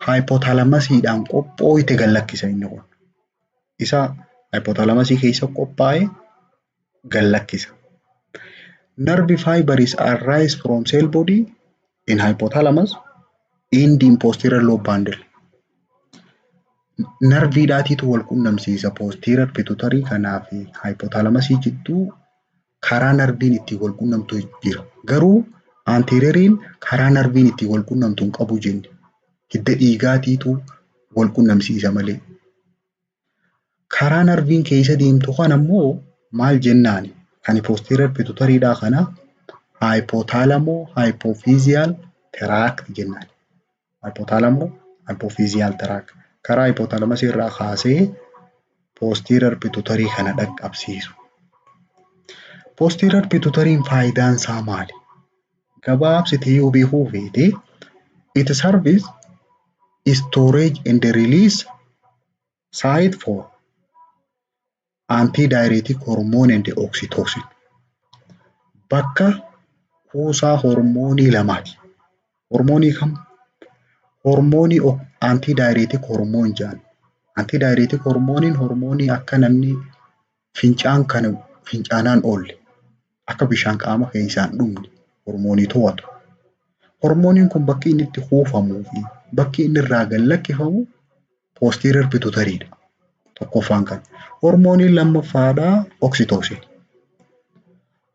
hypothalamusiidhaan qophooyte gad lakkisa inni kun. Isa hypothalamusii keessa qophaa'e gad lakkisa. Nerve fibers arise from cell body in hypothalamus end in posterior lobe bundle. Nerviidhaatiitu wal qunnamsiisa posterior pituitary kanaa fi hypothalamusii jidduu karaa nerviin ittiin wal qunnamtu jira. Garuu anterioriin karaa nerviin ittiin wal qunnamtu hin qabu jenne. Hidda dhiigaatiitu wal qunnamsiisa malee. Karaa nerviin keessa deemtu kana immoo maal jennaani? Kan posterior pituitarydhaa kana hypothalamo hypophyseal tract jennaan. Hypothalamo hypophyseal tract karaa hypothalamusii irraa kaasee posterior pituitary kana dhaqqabsiisu. Posterior pituitaryn faayidaan isaa maali? Gabaabsitee yoo beekuu feete, it serves storage and release site for Antidiuretic hormone and oxytocin. Bakka kuusaa hormoonii lamaati. Hormoonii kam? Hormoonii antidiuretic hormone jedhan. Antidiuretic hormooniin hormoonii akka namni fincaan kana fincaanaan oolle, akka bishaan qaama keessaa hin dhumne hormoonii to'atu. Hormooniin kun bakki inni itti kuufamuu fi bakki inni irraa gad lakkifamu posterior pituitaryidha. Tokkoffaan kana. Hormooniin lammaffaadhaa oxytocin.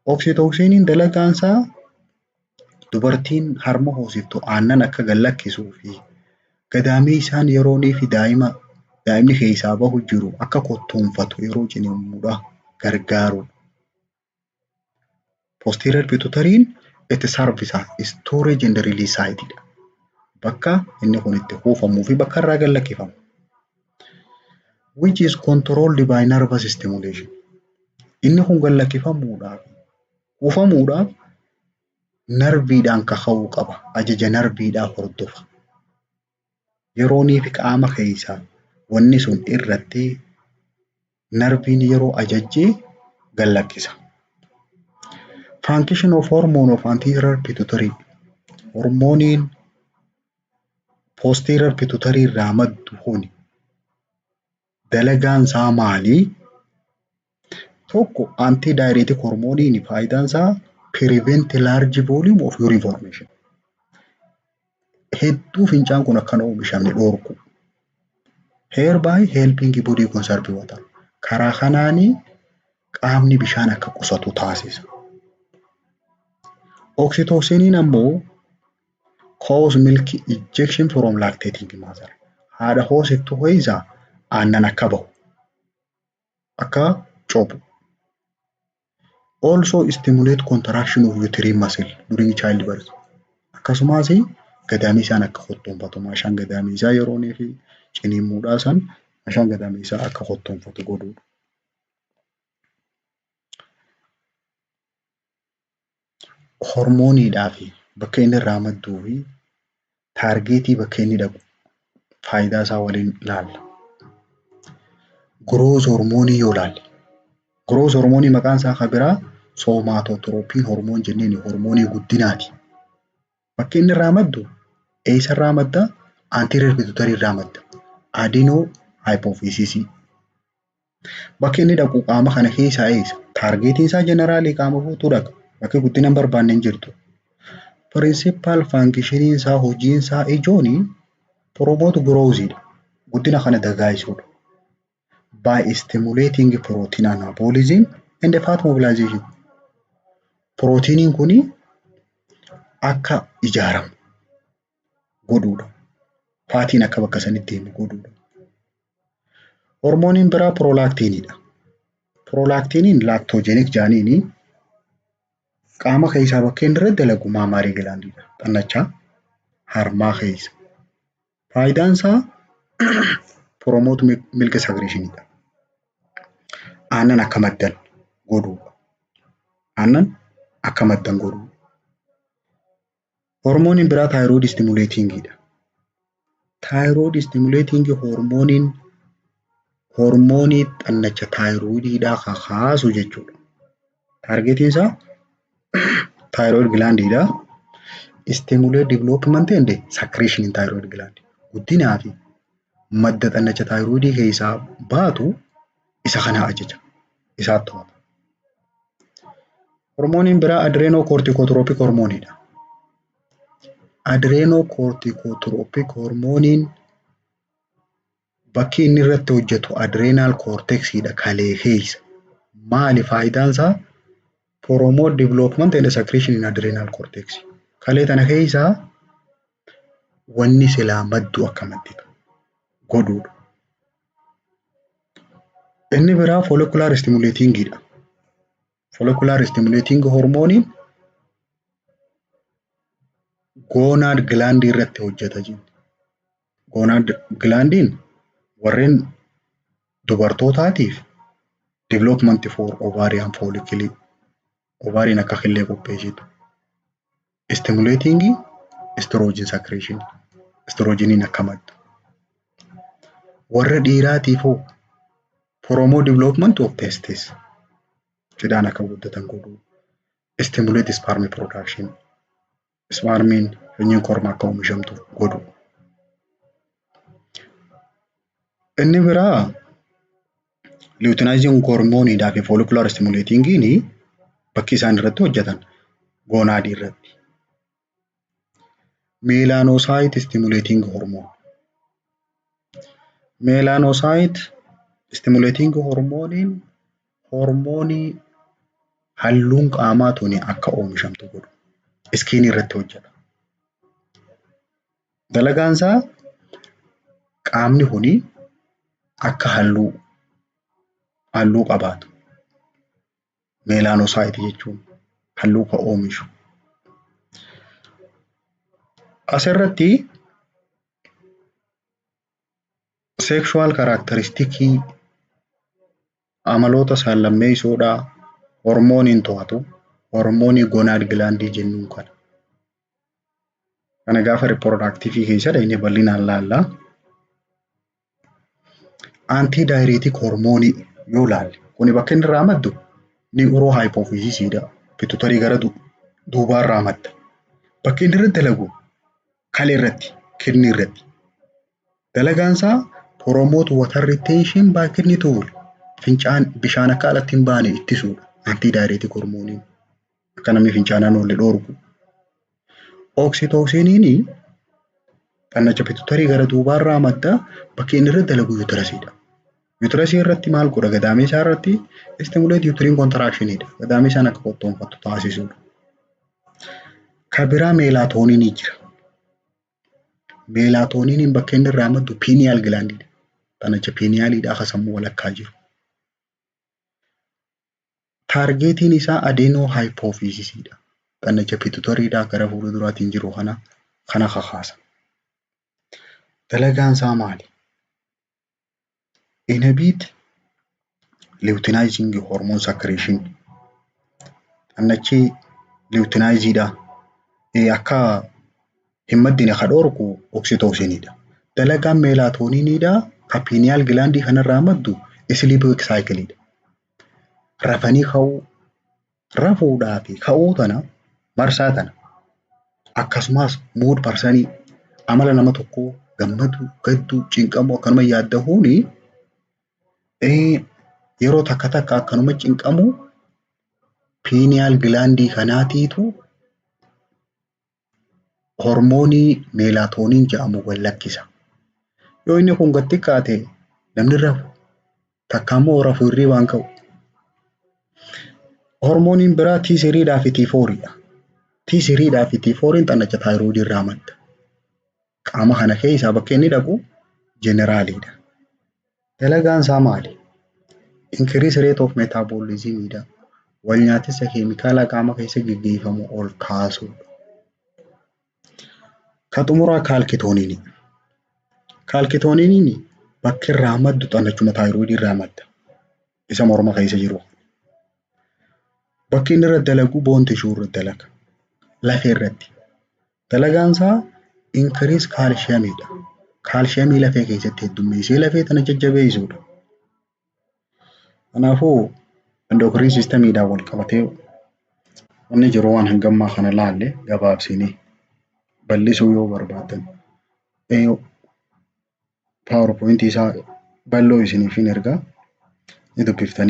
Oxytociniin dalagaan isaa dubartiin harma hoosiftu aannan akka gad lakkisuu fi gadaamii isaan yeroonii fi daa'imni keessaa bahu jiru akka kottoonfatu yeroo ciniinsuudha gargaarudha. Posterior pituitaryin itti serves as storage and release site dha. Bakka inni kun itti kuufamuu fi bakka irraa gad lakkifamu. Which is controlled by nervous stimulation. Inni kun gad lakkifamuudhaaf, kuufamuudhaaf narviidhaan kaka'uu qaba. Ajaja narviidhaa hordofa. Yeroonii fi qaama keessaa wanni sun irratti narviin yeroo ajajjee gad lakkisa. Function of hormone of anterior pituitary. Hormooniin posterior pituitary irraa maddu kuni dalagaan isaa maali? Tokko, antidiuretic hormooniin faayidaan isaa prevent large volume of urine formation. Hedduu fincaan kun akka hin oomishamne dhorku. Hereby helping body conserve water. Karaa kanaanii qaamni bishaan akka qusatu taasisa. Oxytociniin ammoo cause milk ejection from lactating mother. Haadha hoosiftu keessaa aannan akka bahu, akka cophu. Also stimulate contraction of uterine muscle during childbirth. Akkasumas gadameessaan akka kottoonfatu, maashaan gadameessaa yeroonii fi ciniinsuudhaa san maashaan gadameessaa akka kottoonfatu godhudha. Hormooniidhaa fi bakka inni irraa madduu fi targetii bakka inni dhaqu faayidaa isaa waliin ilaalla. Growth hormoonii yoo ilaalle, growth hormoonii maqaan isaa kan biraa somatotropin hormone jenneen, hormoonii guddinaati. Bakki inni irraa maddu, eessarraa madda? Anterior pituitary irraa madda. Adenohypophysisii. Bakki inni dhaqu qaama kana keessaa eessa? Targetiin isaa generalii qaama guutuu dhaqa. Bakki guddina hin barbaanne hin jirtu. Principal functioniin isaa, hojiin isaa ijoon, promote growthidha. Guddina kana dagaagsuudha. By stimulating protein anabolism and fat mobilization. Pirootiiniin kuni akka ijaaramu godhuudha. Fatiin akka bakka sanitti deemu godhuudha. Hormooniin biraa prolactiniidha. Prolactiniin lactogenic jaaniini qaama keessaa bakka inni irratti dalagu mammary glandiidha. Xannachaa harmaa keessa. Faayidaan isaa promote milk secretionidha. Aannan akka maddan godhuudha. Aannan akka maddan godhuudha. Hormooniin biraa thyroid stimulatingidha. Thyroid stimulating hormooniin hormoonii xannacha thyroidiidhaa kakaasu jechuudha. Targetiin isaa thyroid glandiidha. Stimulate development and secretion in thyroid gland. Guddinaa fi madda xannacha thyroidii keessaa baatu isa kana ajaja. Isaat to'ata. Hormooniin biraa adrenocorticotropic hormooniidha. Adrenocorticotropic hormooniin bakki inni irratti hojjetu adrenal cortexiidha, kalee keessa. Maali faayidaan isaa? Promote development and secretion in adrenal cortex. Kalee tana keessaa wanni silaa maddu akka madditu godhuudha. Inni biraa follicular stimulatingidha. Follicular stimulating hormooniin gonad glandii irratti hojjeta jenna. Gonad glandiin warreen dubartootaatiif development for ovarian follicle, ovariin akka killee qopheessitu. Stimulating estrogen secretion, estrogeniin akka maddu. Warra dhiiraatiif hoo? Promote development of testes, cidhaan akka guddatan godhuu. Stimulate sperm production, spermiin sanyiin kormaa akka oomishamtu godhu. Inni biraa luteinizing hormooniidhaa fi follicular stimulatingiin bakki isaan irratti hojjetan gonaadii irratti. Melanocyte stimulating hormone. Melanocyte stimulating hormooniin hormoonii halluun qaamaa tuni akka oomishamtu godhu. Skinii irratti hojjeta. Dalagaan isaa qaamni kuni akka halluu qabaatu. Melanocyte jechuun halluu kan oomishu. Asirratti sexual characteristicii amaloota saallammeessoodhaa hormooniin to'atu hormoonii gonad glandii jennuun kana. Kana gaafa reproductive keessa dhaqne bal'inaan laalla. Antidiuretic hormoonii yoo laalle kuni bakka inni irraa maddu neurohypophysisiidha. Pituitarii gara duubaarraa madda. Bakki inni irratti dalagu kalee irratti, kidney irratti. Dalagaan isaa promote water retention by kidney tubule. Fincaan bishaan akka alatti hin baane ittisuudha. Antidiuretic hormooniin akka namni fincaanaan oolle dhoorgu. Oxytociniin xannacha pituitarii gara duubaarraa madda, bakki inni irratti dalagu uterusiidha. Uterusii irratti maal godha? Gadameessaa irratti stimulate uterine contractionidha. Gadameessaan akka qottoonfattu taasisuudha. Ka biraa melatoninii jira. Melatoniniin bakka inni irraa maddu pineal glandiidha. Xannacha pinealiidha akka sammuu walakkaa jiru. Targetiin isaa adenohypophysisiidha. Xannacha pituitariidhaa gara fuulduraatiin jiru kana kakaasa. Dalagaan isaa maali? Inhibit luteinizing hormone secretion. Xannachi luteiniziidha. Akka hin maddine ka dhoorku oxytociniidha. Dalagaan melatoniniidha ka pineal glandii kanarraa maddu sleep wake cycleidha. Rafanii ka'uu, rafuudhaa fi ka'uu tana, marsaa tana, akkasumas mood personii, amala nama tokkoo, gammaduu, gadduu, cinqamuu, akkanuma yaaddahuuni yeroo takka takka akkanuma cinqamuu pineal glandii kanaatiitu hormoonii melatonin jedhamu gad lakkisa. Yoo inni kun gad xiqqaate namni rafu takka immoo rafuu hirribaan ka'u. Hormooniin biraa T3dhaa fi T4dha. T3dhaa fi T4 xannacha thyroidii irraa madda. Qaama kana keessaa bakka inni dhaqu generaliidha. Dalagaan isaa maali? Increase rate of metabolismidha. Wal nyaatisa keemikaalaa qaama keessa geggeeffamu ol kaasuudha. Ka xumuraa calcitoninii. Calcitoniniin bakki irraa maddu xannachuma thyroidii irraa madda. Isa morma keessa jiru. Bakki inni irra dalagu bone tissue irra dalaga. Lafee irratti. Dalagaan isaa increase calciumidha. Calciumii lafee keessatti heddummeessee lafee tana jajjabeessuudha. Kanaafuu endocrine systemiidhaan wal qabatee wanni jiru waan hangammaa kana laalle gabaabsinee bal'isuu yoo barbaaddan PowerPointii isaa bal'oo isiniif hin ergaa ni dubbiftanii.